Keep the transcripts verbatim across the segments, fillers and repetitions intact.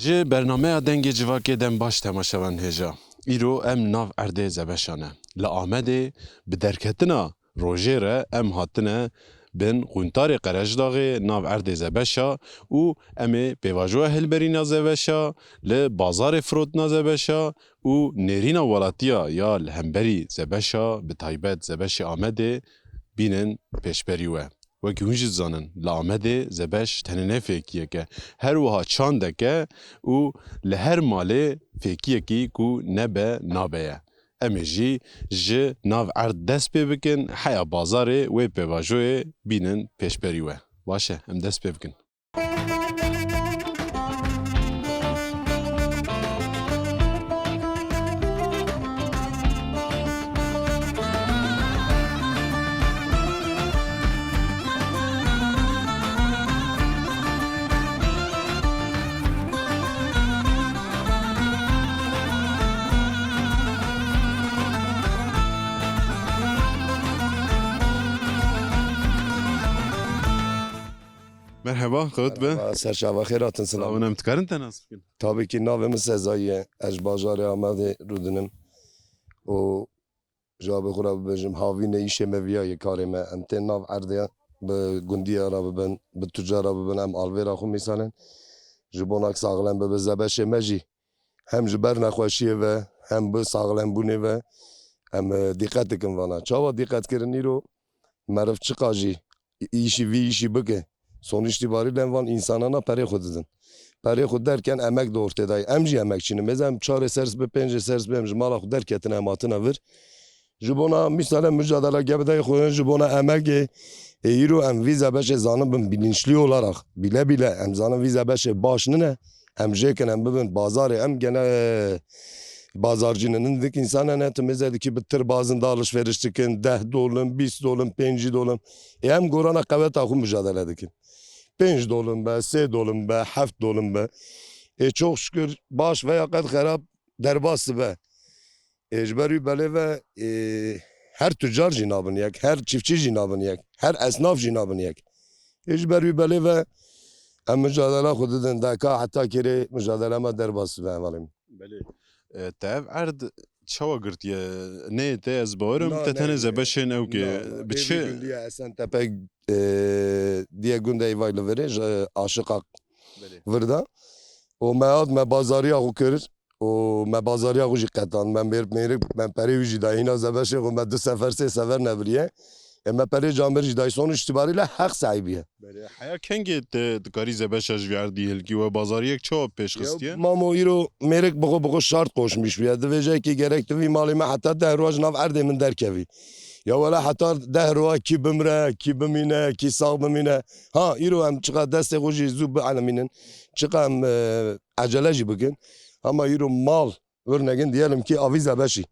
Ji bernameya Dengê Civakê dem baş temaşevan hêja. Îro em nav erdê Zebeşa ne. Li Amedê bi derketina rojê re em hatine bin quntarê Qerejdaxê nav erdê Zebeşa û em ê pêvajoya hilberîna Zebeşa, li bazarê firotina Zebeşa û nêrîna welatiya ya li hemberî Zebeşa, bi taybet Zebeşê Amedê bînin pêşberî we. Wekî hûn jî dizanin, li Amedê Zebeş tenê ne fêkiyek e, her wiha çandek e û li her malê fêkiyekî ku nebe nabe ye. Em ê jî ji nav erd dest pê bikin, heya bazarê wê pêvajoyê bînin pêşberî we. Baş e, em dest pê bikin. Merheba, qewet be. Merheba, ser çava xêr hatin, silav. Sağ olun, em dikarin te nas bikin? Tabii ki navê min Sezayî ye. Ez ji bajarê Amedê rûdinim. Û ji abê xwe re bibêjim, havînê îşê me viya ye, karê me. Em tên nav erdê, bi gundiya re bibin, bi tucara bibin, em alvêra xwe mîsalin. Ji bona saxlem bibe Zebeşê me jî. Hem ji ber nexweşiyê ve, hem bi saxlembûnê ve em, e, dîqet dikin vana. Çawa dîqet kirin îro? Meriv çiqa jî îşî vî îşî bike, sonuç itibariyle van însanana perê xwe didin. Perê xwe derken emek de ortê dayê. Em jî emekçî ne. Mêze em çarê ser sibê, pêncê ser sibê em ji mala xwe derketine, em hatine vir. Ji bona mîsale mücadele gebidayê xwe, ji bona emegê, e, îro em vî Zebeşê zanin bin bilinçli olarak, bile bile em zanin vî Zebeşê baş nine. Em jêkin em bibin bazarê, em gene bazarcî ne. Hindik însan hene, tu mêze dikî bi tir bazin de alişveriş dikin, deh dolim, bîst dolim, pêncî dolim. Ê em gorana qeweta xwe mücadele dikin. Pênc dolim be, sê dolim be, heft dolim be. Ê çok şükür baş veya qet xerab derbas dibe. Ê ji ber wî belê ve, ê, her tucar jî nabin yek, her çiftçî jî nabin yek, her esnaf jî nabin yek. Ê ji ber wî belê ve em mücadela xwe didin, deka heta kêrê mücadela me derbas dibe hevalê min. Belê. E, te ev erd çawa girtiye? Neyê te, ez bawerim, na, te tenê ne, zebeşên ew ke na, na, bi ê çi? Vî gundiya Esentepe, e, diye gundê Eyvay li virê, ji Aşiqaq Belê. Vir de. Û me hat me bazariya xwe kir. Û me bazariya xwe jî qetan. Me mêr-, mêrik, me perê wî jî dayî. Hîna zebeşê xwe me du sefer, sê sefer neviriye. E, me perê camêr jî dayî. Sonuç itibariyle heq sahibiye. Belê, heya kengê te dikarî zebeşa ji vî erdî hilkî we bazariyek çawa pêş xistiye? Ya mamo îro mêrik bi xwe, bi xwe şart qoşmîş bûye. Divêje ki gerek tu vî malê me heta deh roja ji nav erdê min derkevî. Ya wela heta deh roja kî bimre, kî bimîne, kî sax bimîne. Ha, îro em çiqa destê xwe jî zû bielemînin. Çiqa em, e, ecele jî bikin. Ama îro mal, örneğin diyelim ki a vî zebeşî.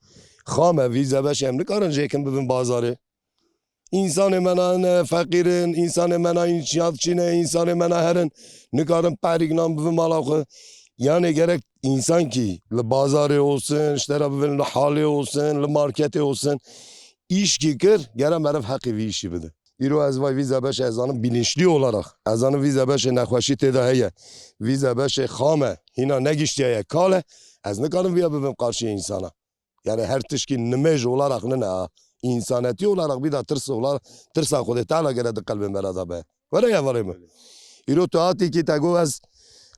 Xame vî zebeşî em nikarin jêkin bibin bazarê. Însanê me na hene feqîr in, însanê me na înşaatçî ne, însanê me na herin, nikarin perîk nan bibin mala xwe. Yani gerek însan ki li bazarê olsun, işte ra bibin li halê olsun, li marketê olsun, îş ki kir, gere meriv heqî vî îşî bide. Îro ez vay vî zebeşê ez zanim bilinçli olarak. Ez zanim vî zebeşê nexweşî tê de heye. Vî zebeşê xam e, hîna negiştiye ye kal e. Ez nikarim viya bibim qarşî însana. Yani her tişkî nimêj olarak nine ha. Însanetî olarak bî de tirs olar-, tirsa Xwedê Teala gere di qelbê me re de be. Were ya varê min. Îro tu hatî kî te got ez,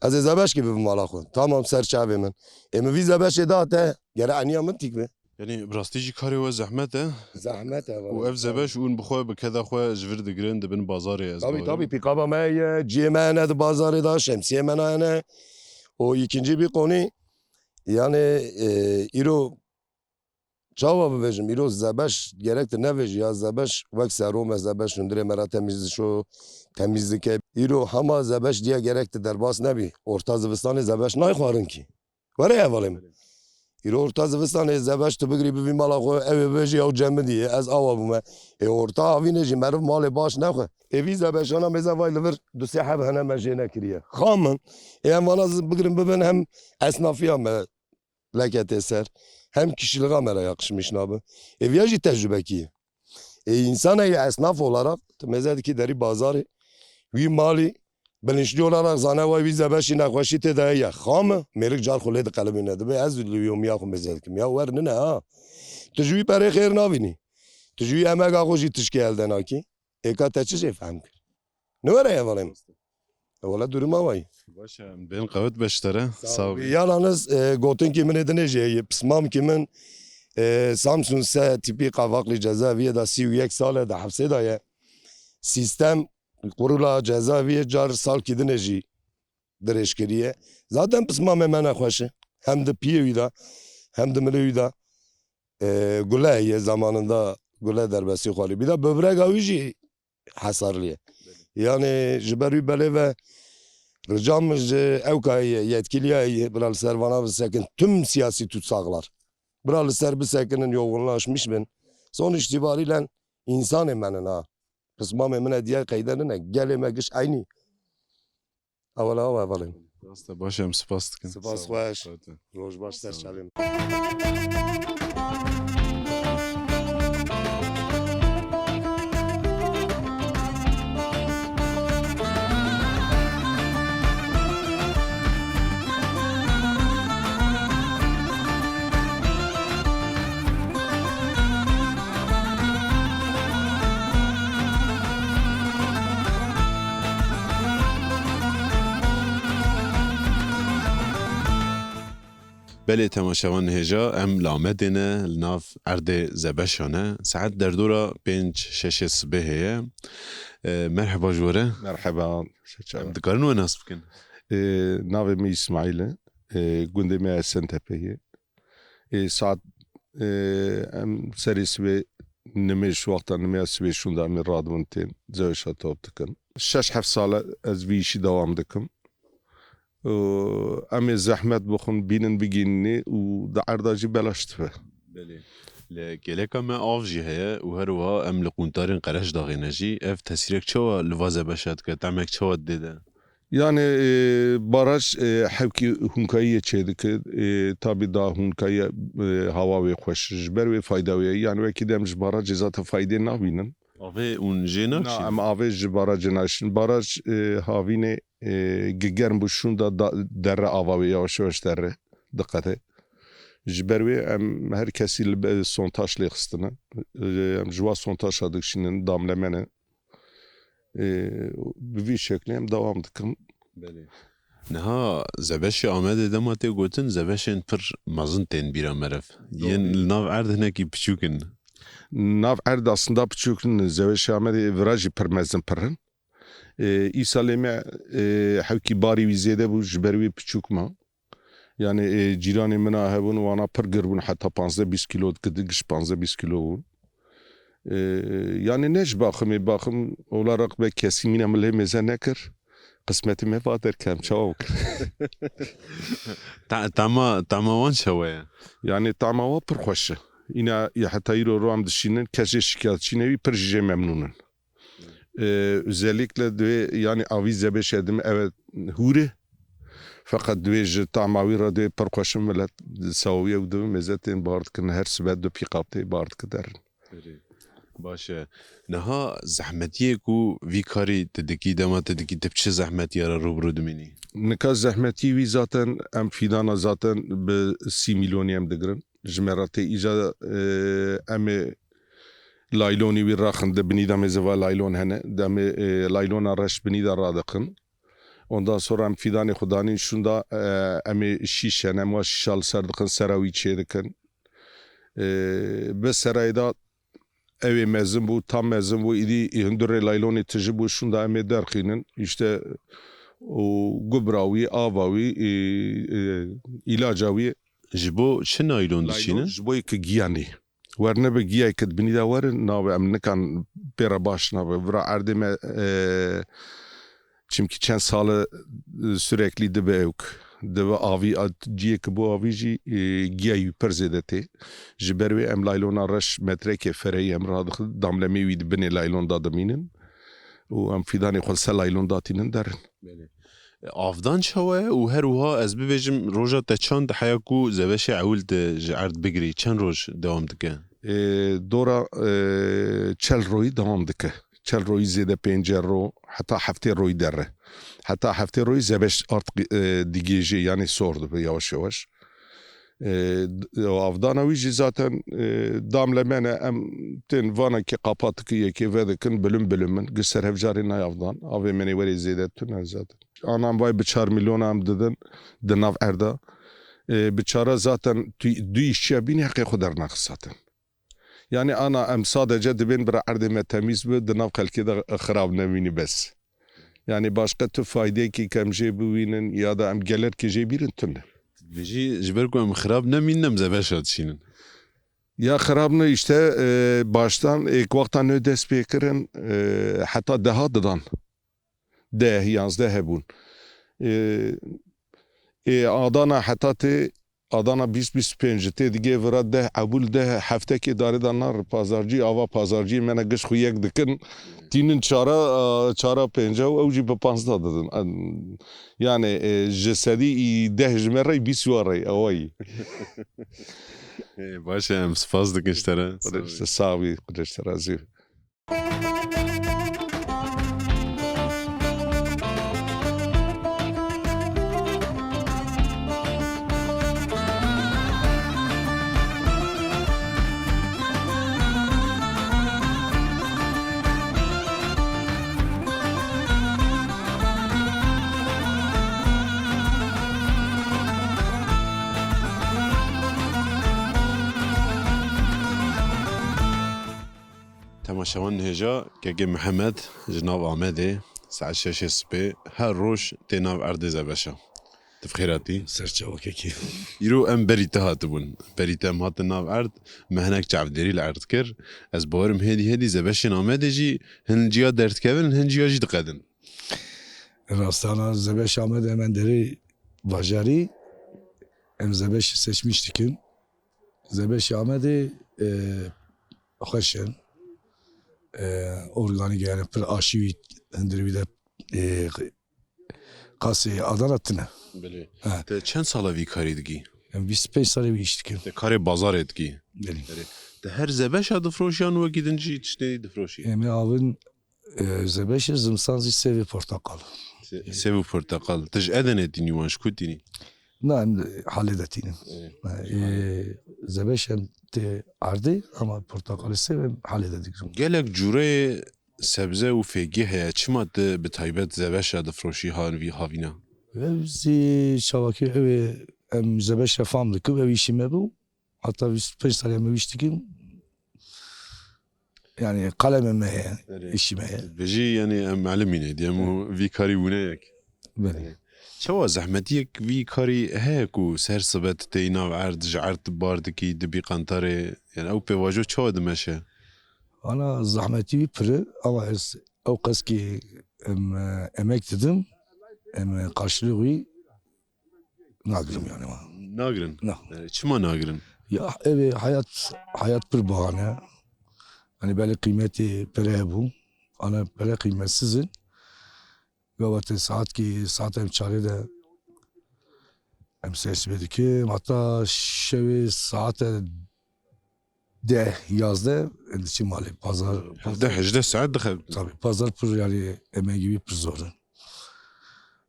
ez ê zebeş kî bibim mala xwe. Tamam ser çavê min. Ê min vî zebeşê da te, gere eniya min tîk be. Yanî bi rastî jî karê we zehmet e. Zehmet e, Û valla. Ev zebeş hûn bi xwe, bi keda xwe ji vir digirin, dibin bazarê, ez Tabii, bawerim. Tabii, pîkaba me ye, ciyê me hene di bazarê de, şemsiyê me hene. O ikinci bir konu, yani, e, îro çawa bibêjim, îro zebeş gerek tu nevêjî ya, zebeş wek sero me, zebeş hundirê me re temiz şo, temiz dike. Îro hema zebeş diye gerek tu derbas nebî. Orta zivistanê zebeş nayxwarin kî. Were hevalê min. Îro orta zivistanê zebeş tu bigirî bivî mala xwe, ew ê bêjî ew cemidî ye, ez awa bûme. Ê orta havînê jî meriv malê baş nexwe. Ê vî zebeşana mêze vay li vir du sê heb hene me jê nekiriye. Xam in. Ê em vana zi-, bigirin bibin hem esnafiya me leke tê ser, hem kişiliğa me re yakışmış nabe. Ê viya jî tecrübekî ye. Ê, însanekî esnaf olarak tu mêze dikî derî bazarê, wî malî Bilinçli olarak zane vay wî zebeşî nexweşî tê de heye. Xam e, mêrik car xwe lê diqelimîne. Dibê ez li yomiya xwe mêze dikim. Ya wer nine ha. Tu ji wî perê xêr navînî. Tu ji wî emega xwe jî tişkê elde nakî. Êka te çi jê fehm kir? Ne were hevalê min. E, wala duruma wayî. Baş e, em bên qewet beştere. Sağ ol. Yalaniz, e, gotinkî min ê dinê jî heye. Pismamkî min, e, Samsun se tîpî qavaqlî cezaeviyê de sî û yek sal e de hepsê de ye. Sîstem kurula cezaeviyê car salkî dinê jî dirêj kiriye. Zaten pismamê me nexweş e. Hem di piyê wî de, hem di milê wî de, e, gule heye, zamanında gule derbasî xwarî. Bir de böbrega wî jî hesarlî ye. Yani ji ber wî belê ve rica min ji ewka ye, yetkiliya ye, bila li ser vana bisekin. Tüm siyasi tutsaklar. Bila li ser bisekinin, yoğunlaşmış bin. Sonuç itibariyle insanê me nin ha. Pismamê min e diye qeyde nine. Gelê me giş eynî. Ewela ew hevalên. Rast e, baş e, em spas dikin. Spas xweş. Sağ ol. Roj baş, ser çavê min. Belê temaşevan hêja, em li Amedê ne, li nav erdê Zebeşa ne. Saet derdora pênc şeşê sibê heye. E, merheba ji we re. Merheba. Em dikarin we nas bikin? E, navê min Îsmaîl e. E, gundê me Esentepe ye. E, saet, e, em serê sibê nimêj, wexta nimêja sibê şûnda em ê radibin tên zeweşa top dikin. Şeş heft sal e ez vî îşî dewam dikim. Û em ê zehmet bixwin, bînin bigînî û di erda jî belaş dibe. Belê. Li geleka me av jî heye û her wiha em li qûntarên Qereşdaxê ne jî. Ev tesîrek çawa li va zebeşa dike, temek çawa didê de? Yani, e, baraj, e, hewkî hûnkayiyê çêdike, e, tabî da hûnkayiya, e, hawa wê xweş. Ji ber wê fayda wê ye. Yani wekî dem ji barajê zaten faydê nabînin. Avê hûn jê Na, naşîn? Em avê ji barajê naşîn. Baraj, e, havînê, e, gi germ bû şûnda da, derre ava wê yavaş yavaş derre. Diqete. Ji ber wê em her kesî li be-, sontaj lê xistine. E, em ji wa sontaja dikişînin, damlemene. E, bi vî şeklê em dewam dikin. Belê. Niha zebeşê Amedê dema tê gotin, zebeşên pir mezin tên bîra meriv. Doğru. Yên li nav erd hinekî piçûk in. Nav erd aslında piçûk in, zebeşê Amedê vira jî pir mezin pir in. E, îsalê me, e, hewkî barî wî zêde bû, ji ber wî piçûk ma. Yani, e, cîranê min a hebûn, wana pir gir bûn, heta panzdeh bîst kilo dikir, giş panzdeh bîst kilo bûn. E, yani ne ji baximê, baxim olarak be kesî mîna min lê mêze nekir. Qismetê me va derkem, çawa bikim? Ta-, tama, tama wan çawa ye? Yani tama wa pir xweş e. Îna ya heta îro ro em dişînin, kes jê şikayetçî nebî, pir jî jê memnûn in. Ee, özellikle divê, yani avî zebeşê dime, evet, hûr e. Feqet divê ji tama wî re divê pir xweş in, milet sewiye û divê mêze tên bar dikin, her sibe du pîqap tê bar dikin derin. Erê. Baş e. Niha zehmetiyê ku vî karî tu dikî, dema tu dikî, tu bi çi zehmetiya re rû bi rû dimînî? Nika zehmetî wî zaten, em fîdana zaten bi sî milyonî em digirin. Ji me re tê îca, e, em ê laylonî wî raxin, di binî de mê ziva laylon hene, de em ê, e, laylona reş binî de radixin. Ondan sonra em fîdanê xwe danîn şûnda, e, em ê şîş hene, em wa şîşa li ser dixin, sera wî çê dikin. E, bi serayê de ew ê mezin bû, tam mezin bû, îdî hundirê laylonê tiji bû, şûnda em ê derxînin. Îşte û gubra wî, ava wî, e, e, îlaca wî. Ji bo çi naylon Naylon dişînin? Ji bo yekî giyanî. Werne bi giyayê ke di binî de werin, nabe em nikan pê re baş nabe. Vira erdê me, e, çimkî çend sal e, sürekli dibe ewk. Dibe avî, a, ciyê ke bû avî jî, e, giyayî pir zêde tê. Ji ber wê em laylona reş metrekê fereyî em radixin, damlemê wî di binê laylon de dimînin. Û em fîdanê xwe li ser laylon datînin derin. Belê. Avdan çawa ye û her wiha ez bibêjim roja te çand heya ku zebeşê ewil tu ji erd bigirî, çend roj dewam dike? Ê, dora, ê, çel royî dewam dike. çel royî zêde pêncê ro, heta heftê royî derre. Heta heftê royî zebeş art, e, digêjê, yanî sor dibe yavaş yavaş. E, d-, avdana wî jî zaten, e, damle mene em tên vana ki qapatikî yekê vedikin, bilim bilim in. Giş ser hevcarê nayê avdan. Avê menê werê zêde tune zaten. Anan vay bi çar milyon em didin di nav erda. E, bi çara zaten tu, du işçiya bînî heqê xwe dernaxist zaten. Yani ana em sadece dibên bira erdê me temîz bi, di nav xelkê de xirab nemînî bes. Yani başka tu faydeyekî kem jê biwînin ya da em gelerkê jê bîrin tune. Vêjî ji ber ku em xirab nemînin em zebeşa dişînin. Ya xirab ne işte, e, baştan êk wexta nê dest pê kirin, e, heta deha didan. Deh, yanzdeh hebûn. E, ê adana heta tê, adana bîst, bîst û pênc tê digê vira deh, ebûl deh, heftekê darê de nar, pazarcî, ava pazarcî me ne giş xwe yek dikin. Tînin çara, e, çara pênca û ew jî bi panzdeh didin. En, yani, e, ji sedî î deh ji me rey bîst wa rey, ewa yî. Ê, baş e, em spas dikin ji te re. Sağ ol. Sağ ol, Xwedê ji te razî. Temaşevan hêja, kekê Mihemed ji nav Amedê, saet şeşê sibê, her roj tê nav erdê zebeşa. Tu bi xêr hatî. Ser çava kekê. Îro em berî te hatibûn. Berî te em hatin nav erd, me hinek çavdêrî li erd kir. Ez bawerim hêdî hêdî zebeşên Amedê jî hin ciya derdikevin, hin ciya jî diqedin. Rastana zebeş Amedê em derê bajarî, em zebeşî seçmiş dikin. Zebeşê Amedê, e, xweş in. E, organîk, yani pir aşî wî, hundirî wî de, e, qasê Adana tine. Belê. Ha. Te çend sala vî karî dikî? Em bîst û pênc salê wî îş dikin. Te karê bazarê dikî? Belê. Belê. Te her zebeşa difroşî yan wekî din jî tiştê difroşî? Em ê avin E, zebeşê zimstan zî sêv û porteqal. Se-, sêv û porteqal. Tu ji Edenê tînî wan, ji ku tînî? Na, em halê de tînin. Ê, e, zebeş em tê erdê, ama porteqalê sêv em halê de digirin. Gelek cûreyê sebze û fêkî heye. Çima tu bi taybet zebeşa difroşî han vî havîna? Ev zî çavakî ew ê em zebeşa fam dikin, ew îşî me bû. Heta bîst û pênc salê em wî îş dikin. Yani kalemê me ye, Erê. Îşî me ye. Vêjî yani em melimî ne, diyem û vî karî wîne yek. Belê. Çawa zehmetiyek vî karî heye ku ser sibe tu têyî nav erd, ji erd bar dikî, dibî qentarê, yani ew pêvajo çawa dimeşe? Ana zehmetî wî pir e, ama ez ew qeskî em, emek didim, em qarşılığı wî Nagirim yani. Nagirin? Na. E, çima nagirin? Ya, ev ê hayat, hayat pir bahane. Hani belê qîmetê pere hebû. Ana pere qîmetsiz in. Gava te saet ki, saet em çarê de em sersibê dikim. Hatta şevê saete deh, yazdeh, em diçin malê. Pazar, hevdeh, hejdeh saet dixebitin. Tabii, pazar pir yani emeği gibi pir zor in.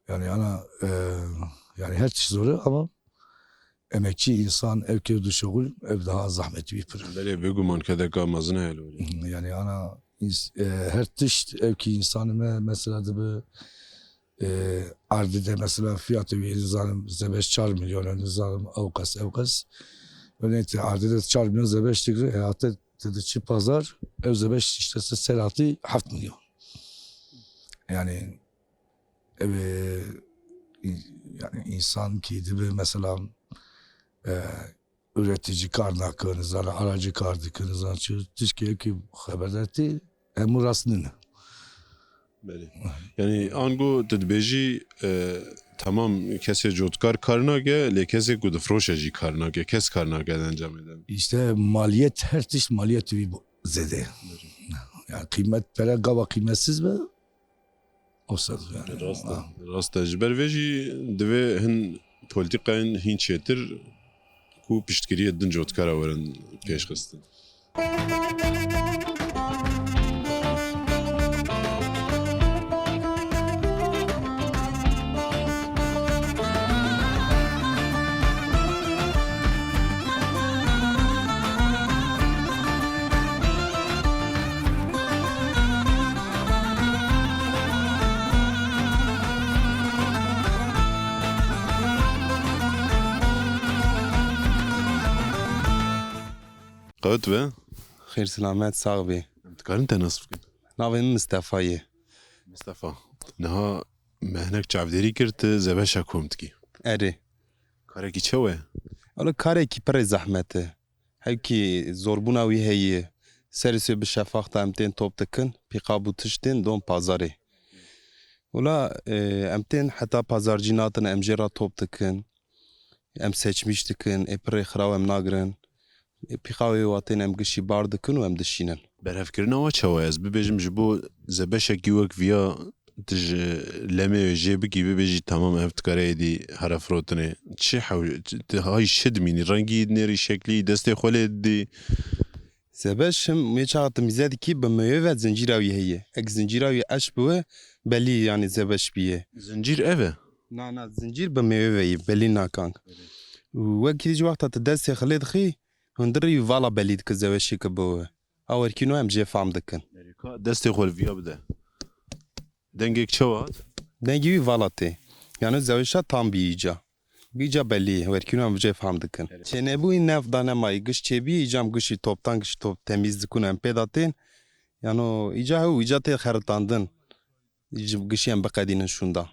Yani ana, e, yani her tişt zor e ama emekçi insan ev kê dişuxul, ev daha zahmetî wî pir. Belê, bêguman kedeka mezin heye li wir. Hı, yani ana ins-, e, her tişt ev kî insan me mesela dibi, e, erdî de mesela fiyatê wî nizanim zebeş çar milyon e, nizanim ew qas, ew qas. Örneğin te erdî de çar milyon zebeş digre, e, hatta te diçi pazar, ev zebeş işte se-, ser hatî heft milyon. Yani ev, e, in-, yani insan ki dibe mesela, e, üretici kar nakin, zana aracı kar dikin, zana çi, tişkê ki xeberdar tê, hemû rast nîne. Belê. Yani ango tu dibêjî, e, tamam kesê cotkar kar nake, lê kesê ku difroşe jî kar nake. Kes kar nake di encamê de. İşte maliyet, her tişt maliyet wî zêde. Yani qîmet, pere gava qîmetsiz be, o sed yani. Rast e. Ha. Rast e. Ji ber vê jî divê hin polîtîkayên hîn çêtir ku piştgiriyê din cotkara werin pêşxistin. Qewt be. Xêr selamet, sax bî. Em dikarin te nas bikin? Navê min Mistefa ye. Mistefa. Niha me hinek çavdêrî kir, tu zebeşa kom dikî. Erê. Karekî çawa ye? Wele karekî pirê zehmet e. Hewkî zorbûna wî heye. Serê sê bi şefax de em tên top dikin, pîqab û tiştên don pazarê. Wela, e, em tên heta pazarcî natin, em jê re top dikin. Em seçmîş dikin, ê pirê xiraw em nagirin. Ê pîqawê wa tên em gişî bar dikin û em dişînin. Berhevkirina we çawa ye? Ez bibêjim ji bo zebeşekî wek viya tu ji lemê wê jê bikî, bibêjî temam ev dikare êdî here firotinê. Çi hew-, çi, tu hay şi dimînî, rengî nêrî şeklî, destê xwe lê didî. Zebeş him wê çaxa tu mîze dikî bi meywe ve zincîra wî heye. Ek zincîra wî eş bi we belî yanî zebeş bîye. Zincîr ev e? Na, na, zincîr bi meywe ve yî, belî nakan. Û wekî dî ji wexta tu destê xilê dixî, hundirî wî vala belî dike zebeşê ke bi we. A werkîno em jê fam dikin. Erê, ka destê xwe li viya bide. Dengek çawa hat? Dengê wî vala tê. Yanî zebeşa tam bî îca. Îca belî, werkîno em jê fam dikin. Çênebûyî nev da nemayî, giş çêbî, îca em gişî toptan, gişî top temîz dikun em pê da tên. Yano îca hew, îca tê xeritandin. Ji gişî em biqedînin şûnda.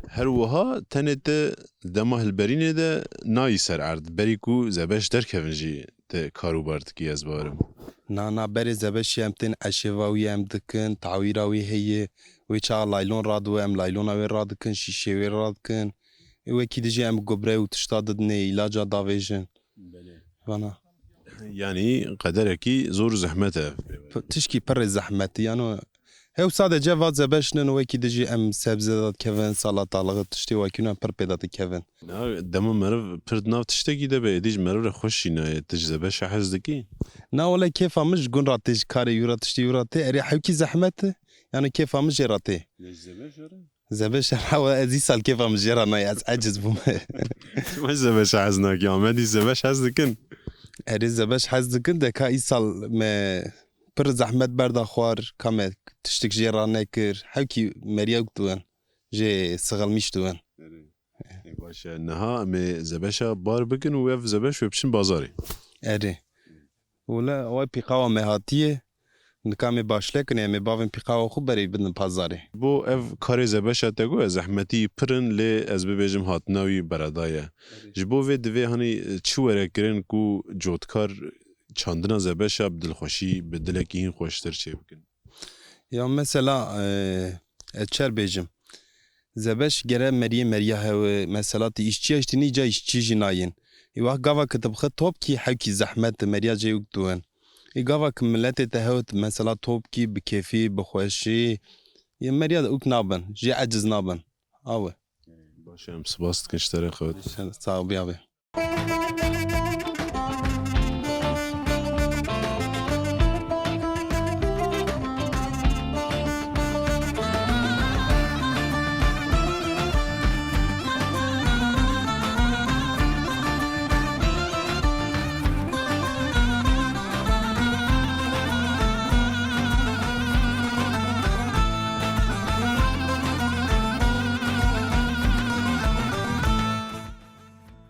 Her wiha tenê te dema hilberînê de nayî ser erd. Berî ku zebeş derkevin jî te karûbar dikî, ez bawerim. Na, na, berê zebeşê em tên eşêva wî em dikin, tawîra wî heye. Wê çaxa laylon radiwe, em laylona wê radikin, şîşê wê radikin. Ê wekî dijî em gubre û tişta didinê, îlaca davêjin. Belê. Vana. Yanî qederekî zor û zehmet e. P-, tişkî pirê zehmetî, yano hew sadece va zebeş nin, wekî dijî em sebze da dikevin, salatalığı, tiştê wekî ne pir pê da dikevin. Na, dema meriv pir di nav tiştekî de be, êdî ji meriv re xweş jî nayê. Tu ji zebeşa hez dikî? Na, wele kêfa min ji gun ra tê, ji karê wî ra, tiştê wî ra tê. Erê hewkî zehmet e, yano kêfa min jê ra tê. Lê ji zebeşa re? Zebeş hewa ez îsal kêfa min jê re nayê, ez eciz bûme. Çima zebeş hez nakî? Amedî zebeş hez dikin. Erê zebeş hez dikin de ka îsal me pir zehmet berda xwar, ka me tiştik jê re nekir. Hewkî meriya wek diwin. Jê sixilmîş diwin. Erê. Ê, baş e. Niha em ê zebeşa bar bikin û ev zebeş wê biçin bazarê. Erê. Wele, ew pîqawa me hatiye. Nika em ê başle kin, em ê bavên pîqawa xwe berê bidin pazarê. Bo ev karê zebeşa te got, ez zehmetî pir in, lê ez bibêjim hatina wî bereda ye. Erê. Ji bo vê divê hanî çi were kirin ku cotkar çandina zebeşa bi dilxweşî, bi dilekî hîn xweştir çê bikin? Ya mesela, e, ez çer bêjim. Zebeş gere meriyê meriya hewe, mesela ti îşçiya îştînî ca îşçî jî nayên. Ê wext gava ke tu bixî topkî hewkî zehmet e, meriya cê ûk diwin. Ê gava ke miletê te hewt mesela topkî bi kêfî, bi xweşî, yê meriya de ûk nabin, jê eciz nabin. Awe. Baş e, em spas dikin ji te re xewt. Sağ ol, abi.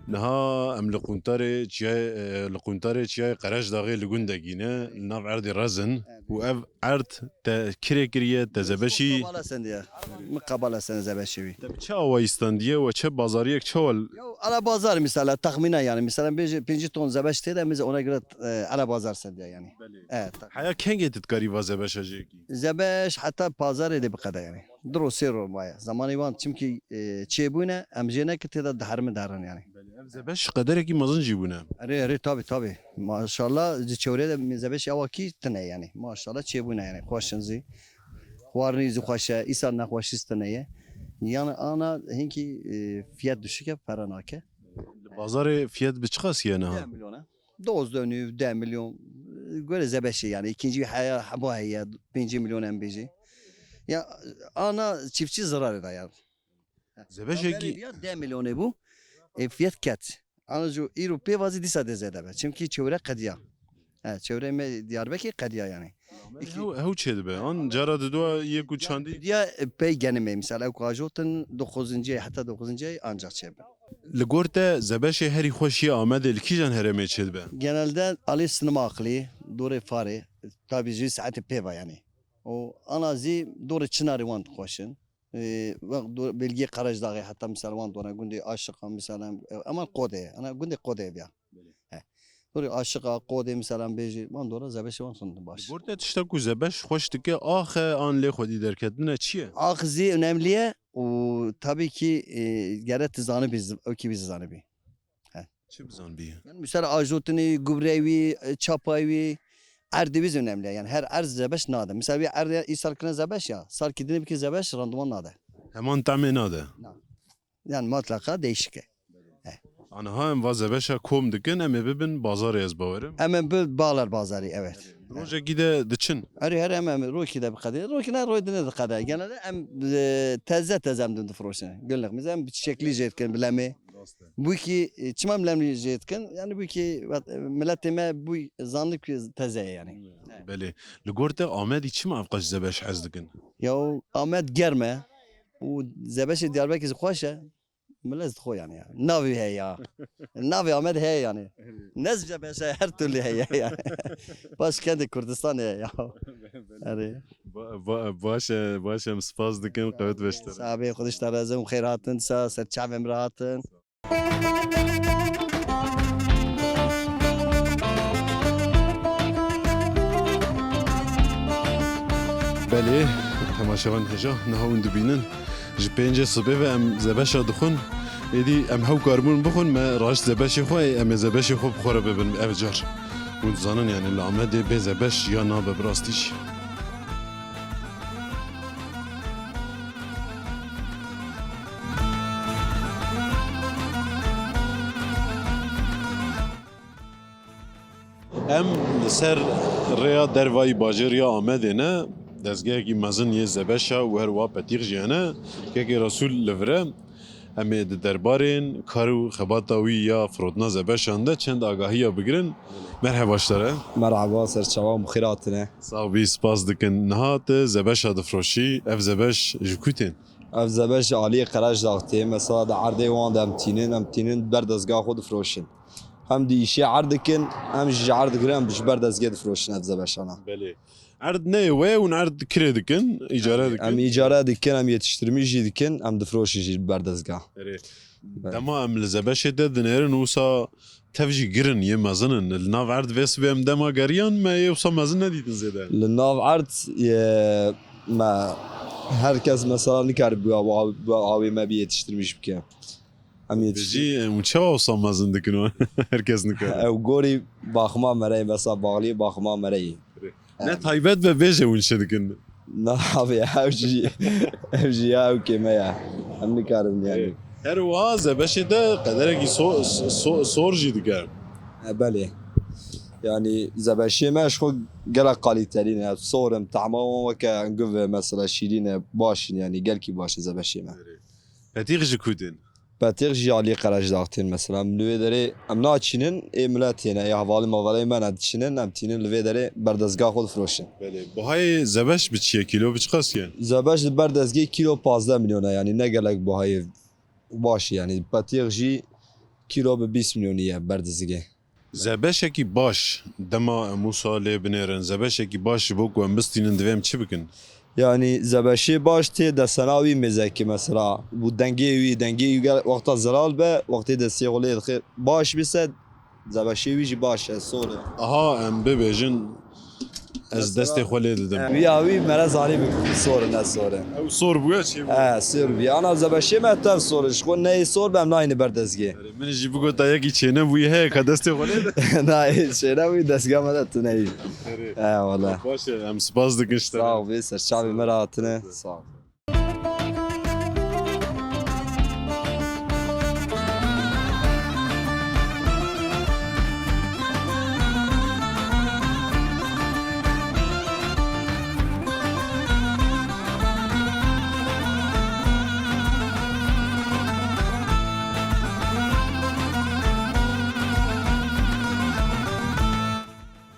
Niha em li quntarê çiyayê, e, li quntarê çiyayê Qereşdaxê li gundekî ne, li nav erdê rezin û ev erd te kirê kiriye, te zebeşî. Min qebala sendiye. Min qebala sendiye zebeşê wî. Te bi çi awayî standiye we çi bazariyek çawa l- Ya, ala bazar misala, texmîna yani. Misala bêje pêncî ton zebeş tê de, mêze ona göre, e, ala bazar sendiye yani. Belê. Evet. Heya kengê tu dikarî va zebeşa jêkî? Zebeş heta pazarê de biqede yani. Du ro sê ro maye. Zamanê wan çimkî, e, çêbûne, em jê neke tê de diherimin derin yani. Belê, ev zebeş qederekî mezin jî bûne. Erê, erê, tabi, tabi. Maşallah, ji çewrê de zebeş awakî tine yani. Maşallah çêbûne yani. Xweşin zî. Xwarinî zî xweş e, îsal nexweşî tine ye. Yani ana hinkî, e, fiyat düşük e, para nake. Li bazarê fiyat bi çiqas ye niha? Deh milyon e. Dozdeh nû, deh milyon, e, göre zebeşê yani. İkinci bir haya, heba heye, pêncî milyon em bêjî. Ya, ana çiftçi zararê da ya. Zebeşekî- Ya, deh milyonê bû. E, fiyat ket. Ana ju îro pê vazî dîsa dê zêde be. Çimkî çewre qediya. He, çewre me Diyarbekir qediya yani. Hew, hew çê dibe. An cara didua yek û çandî. Diya, e, pey genime. Misal ew ku ajotin dokuzuncu ay, heta dokuzuncu ay ancak çê be. Li gor te zebeşê herî xweş yê Amedê li kîjan herêmê çêdibe? Genelde alî sinema aqilî, dorê Farê, tabî jî saetê pê ve yanî. Û ana zî dorê Çinarê wan xweş in. Ee, wext do-, belgê Qerejdaxê heta misal wan dona gundê Aşiqa misal em, em an Qodê, ana gundê Qodê biya. Belê. He. Dorê Aşiqa, Qodê misal em bêjî, wan dora zebeşê wan xindin baş. Li gor te tişta ku zebeş xweş dike, ax e an lê xwedî derketine çi ye? Ax zî önemli ye û tabii ki, e, gere tu zanibî, z-, ew kî bî zanibî. He. Çi bizanbî? Yani misal ajotinê wî, gubreyê wî, e, çapayê wî, erdê wî zî önemli ye. Yani her erd zebeş nade. Misal wî erdê îsal kirine zebeş ya, sal kî dinê bike zebeş randiman nade. Heman temê nade. Na. Yani mutlaka değişik e. He. Aniha em va zebeşa kom dikin, em ê bibin bazarê ez bawerim. Em ê bi bağlar bazarı, evet. Rojekî de diçin. Erê her em, em rokî de biqedê. Rokî ne roy dine diqede. Genelde em, e, teze teze em difroşin. Günlük. Biz em bi çiçekli jê dikin, bi lemê. Rast e. Bu ki, e, çima em lemê jê dikin? Yani bu ki, vat, e, milletê me bu zanî ki teze ye yani. Belê. Li gor te Amedî çima ev qas zebeş hez dikin? Ya Amed germ e. Û zebeşê Diyarbekir xweş e. Millet xwe yani ya. Navê heye ya. Navê Amed heye yani. Evet. Ne zebeşe her türlü heye yani. Başkenti Kurdistan heye ya. Belê. Erê. Ba-, ba-, baş e, baş e, em spas dikin, qewet beştir. Sabe, Xwedê ji te razî, xêr hatin, sa, ser çavê min re hatin. Belê, temaşevan hêja, niha hûn dibînin. Ji pêncê sibê ve em zebeşa dixwin. Êdî em hew karibûn bixwin, me raşt zebeşê xwe, em ê zebeşê xwe bi xwe re bibin ev car. Hûn dizanin, yani li Amedê bê zebeş ya nabe bi rastî jî. Em li ser rêya dervayî bajêr ya Amedê ne, dezgehekî mezin yê zebeşa û her wiha petîx jî hene. Kekê Resûl li vir e. Em ê di derbarên kar û xebata wî ya firotina zebeşan de çend agahiya bigirin. Merheba ji te re. Merheba, ser çavan bi xêr hatine. Sax bî, spas dikin. Niha tu zebeşa difroşî, ev zebeş ji ku tên? Ev zebeş ji aliyê Qerejdax tê. Mesela di erdê wan de em tînin, em tînin ber dezga xwe difroşin. Hem di îşê erd dikin, hem jî ji erd digirin, em ji ber dezgê difroşin ev zebeşana. Belê. Erd neyê we ye, hûn erd kirê dikin, îcare dikin? Em îcare dikin, em yetiştirmîş jî dikin, em difroşin jî li ber dezga. Erê. Belê. Dema em li zebeşê de dinêrin, wisa tev jî girin, yê mezin in. Li nav erd vê sibê em dema geriyan, me yê wisa mezin nedîtin zêde. Li nav erd, e, me her kes mesela nikare bi, bi, bi awê me bi yetiştirmîş bike. Em yetişî. Jî, em çawa wisa mezin dikin wan? Herkes nikare. Ew gorî baxima me re ye, mesela baxliyê baxima me re ye. Ne taybet be bêje hûn çi dikin? Na abi, ew jî, ev jî ya ew kême ya. Em nikarin yani. Her wiha zebeşê de qederekî so-, so-, sor jî dike. E, belê. Yani zebeşê me ji xwe gelek kalîtelî ne. Sor in, tehma wan weke guv e, mesela şîrîn e, baş in yani, gelkî baş e zebeşê me. Petîx ji ku tên? Petîx jî alî Qerejdax tên mesela. Em li wê derê em naçînin, ê milet têne, ê hevalê mavalê me ne diçînin, em tînin li vê derê berdezga xwe difroşin. Belê. Buhayê zebeş bi çi ye? Kîlo bi çiqas ye? Zebeş li berdezgê kîlo pazdeh milyon e, yanî ne gelek buhayê baş e, yanî petîx jî kîlo bi bîst milyonî ye berdezgê. Zebeşekî baş, dema em wisa lê binêrin, zebeşekî baş ji bo ku em bistînin divê em çi bikin? Yanî zebeşê baş tê desena wî mêzekî mesela. Bû dengê wî, dengê wî gel wexta zelal be, wextê destê xwe lê dixê baş bise, zebeşê wî jî baş e, sor e. Aha, em bibêjin, ez destê xwe lê didim. Wî ya wî mere zanî bi sor e, ne sor e. Ew sor bûye çê bû? He, sor bûye. Ana zebeşê me tev sor e. Ji xwe neyê sor be em nayîne ber dezgê. Erê, min jî bigota yekî çênebûyî heye ka destê xwe lê de. Na, ê çênebûyî dezga me de tune yî. Erê. He, wele. Baş e, em spas dikin ji te. Sağ ol, vê ser çavê me re hatine. Sağ ol.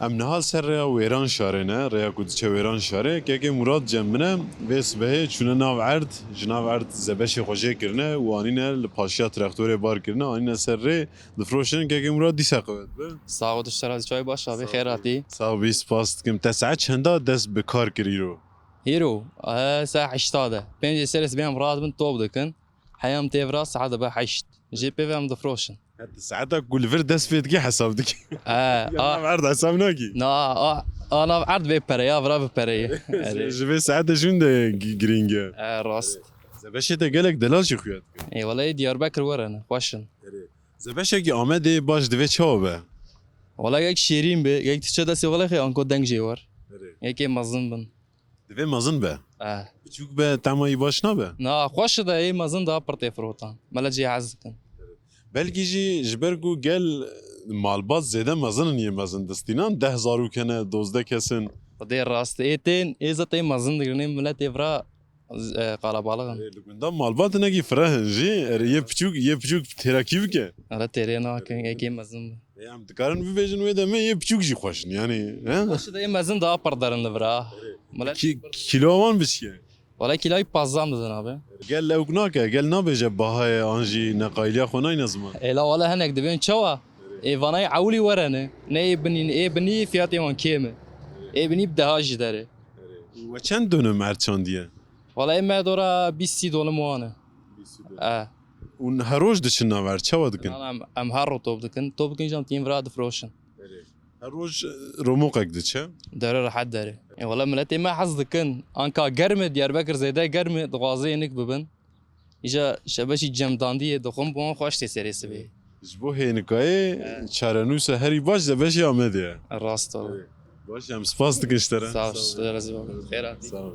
Em niha ser rêya Wêranşarê ne, rêya ku diçe Wêranşarê. Kekê Murad cem min e, vê sibehê çûne nav erd, ji nav erd zebeşê xwe jê kirine û anîne li paşiya traktorê bar kirine, anîne ser rê, difroşin. Kekê Murad dîsa qewet be. Sax ol, tu ji te re çay baş, abi, xêr hatî. Sax bî, spas dikim. Te saet çenda dest bi kar kir îro? Hîro, e, saet heşta de. Pêncê serê sibê em rahat bin top dikin. Heya em tê vira saet dibe heşt. Jê pê ve em difroşin. Heta saeta ku li vir dest pê dikî hesab dikî. E, Ya a, nav erd hesab nakî. Na, a, a nav erd bê pere ya, vira bi pereyê. Erê. Ji vê saete jûn de gi-, girîng e. E, rast. Zebeşê te gelek delal jî xuya dikin. Ê, wele ê Diyarbekir were ne, xweş in. Erê. Zebeşekî Amedê baş divê çawa be? Wele yek şêrîn be, yek diçe destê wele xê anko deng jê wer. Erê. Yekê mezin bin. Divê mezin be. Eh. Biçûk be, tema wî baş nabe? Na, xweş de ê mezin daha pir tê firotan. Mele cê hez dikin. Belkî jî ji ber ku gel malbat zêde mezin in, yê mezin distînan deh zarok hene, dozdeh kes in. Xwedê rast ê tên, ê zet ê mezin digirin, ê milet ê vira, e, qalabalix in. Ê, li gunda malbat hinekî fireh in jî, erê, yê piçûk, yê piçûk têra kî bike? Erê têrê nakin, ê kê mezin be. Ê, em dikarin bibêjin wê demê yê piçûk jî xweş in, yanî, he? Xweş de yê mezin daha pir derin li vira. Milet Ki-, kîloya wan bi çi ye? Wala kîloyî pazdeh didin abi. Gel ewk nake, gel nabêje bahayê an jî neqayliya xwe nayne ziman. Ê la wala hinek dibên çawa? Ê vanayê ewilî were ne. Ne ê binî, ê binî fiyatê wan kêm e. Ê binî bi deha jî derê. We çend dönüm erd çandiye? Wala ê me dora bîst sî dolim wan e. Bîst sî dolim. E. Hûn her roj diçin nav erd, çawa dikin? Nan, em, em her roj top dikin. Top dikin jî em tîn vira difroşin. Erê. Her roj, e, romoqek diçe? Dere rehet dere. E, wala miletê me hez dikin. Anka germ e, Diyarbekir zêde germ e, dixwaze yê nik bibin. Îja şebeşî cemdandiyê dixwin bi wan xweş tê serê sibê. Ji bo hênikayê çarenûsa herî baş zebeşê Amedê ye. Rast e. Erê. Baş, em spas dikin ji te re. Sağ ol, Sağ ol. Size razı olun. Xêr hatî. Sağ ol.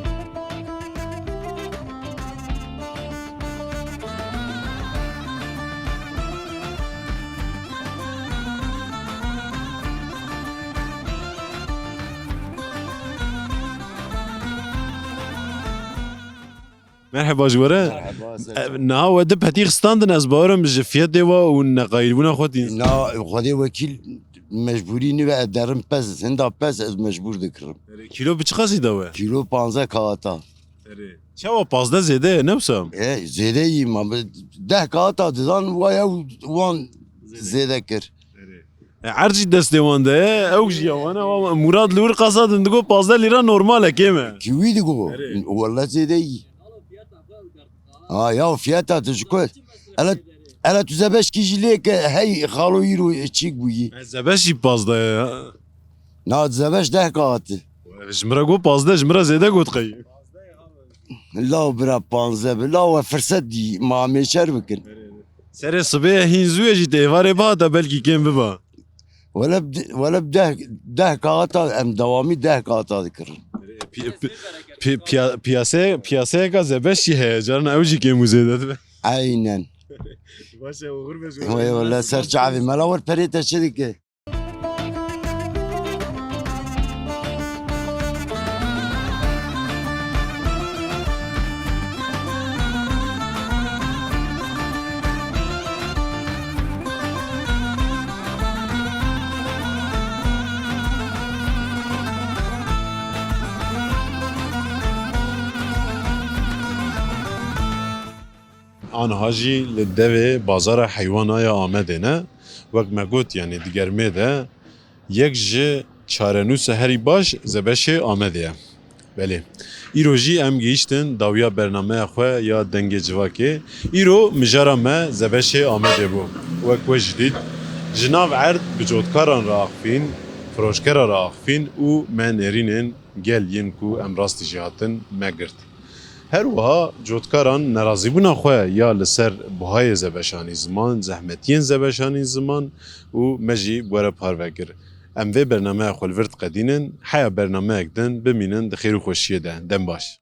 Merheba ji we re. Merheba, ser E, çav. Niha we du petî standin, ez bawerim ji fiyetê we û neqayîlbûna xwe tîn. Na, Xwedê wekîl mecbûrî nibe, ez derim pez, hinda pez ez mecbûr dikirim. Erê, kîlo bi çiqasî da we? Kîlo panzdeh kağıta. Erê. Çawa panzdeh zêde ye, ne wisa? E, zêde yî ma, bi deh kağıta didan, wa ew wan Zêde. Zêde kir. Erê. E, erd jî destê wan de ye, ew jî ya wan e, wa Murad li wir qasa din digo panzdeh lîra normal e, kêm e. Kiwî digo. Erê. Welle zêde yî. Ha ya, fiyata tu ji ku? Ele, ele tu zebeşkî jî lê ke hey xalo îro çîk bûyî. E, zebeş jî panzdeh ye ya. Na zebeş deh kağıt. Ji min re got panzdeh, ji min re zêde got qey. Law bira panzdeh bi, law we firset dî, ma mêşer bikin. Serê sibê hîn zû ye jî, tê êvarê bihata belkî kêm biba. Wele bi, wele bi deh, deh kağıta em dewamî deh kağıta dikirin. Pi-, pi-, pi-, piya-, piyaseye-, piyaseyeka zebeş jî heye, carna ew jî kêm û zêde dibe. Aynen. Baş e, oxir be ji we. Wê wele ser çavê me la, wer perê te çi dike? Aniha jî li devê bazara heywana ya Amedê ne. Wek me got, yanî di germê de yek ji çarenûsa herî baş zebeşê Amedê ye. Belê. Îro jî em gihîştin dawiya bernameya xwe ya Dengê Civakê. Îro mijara me zebeşê Amedê bû. Wek we jî dît, ji nav erd bi cotkaran re axifîn, firoşkera re axifîn û me nêrînên gel yên ku em rastî jî hatin me girt. Her wiha cotkaran nerazîbûna xwe ya li ser buhayê zebeşanî ziman, zehmetiyên zebeşanî ziman û me jî bi we re parve kir. Em vê bernameya xwe li vir diqedînin, heya bernameyek din bimînin di xêr û xweşiyê de. Dem baş.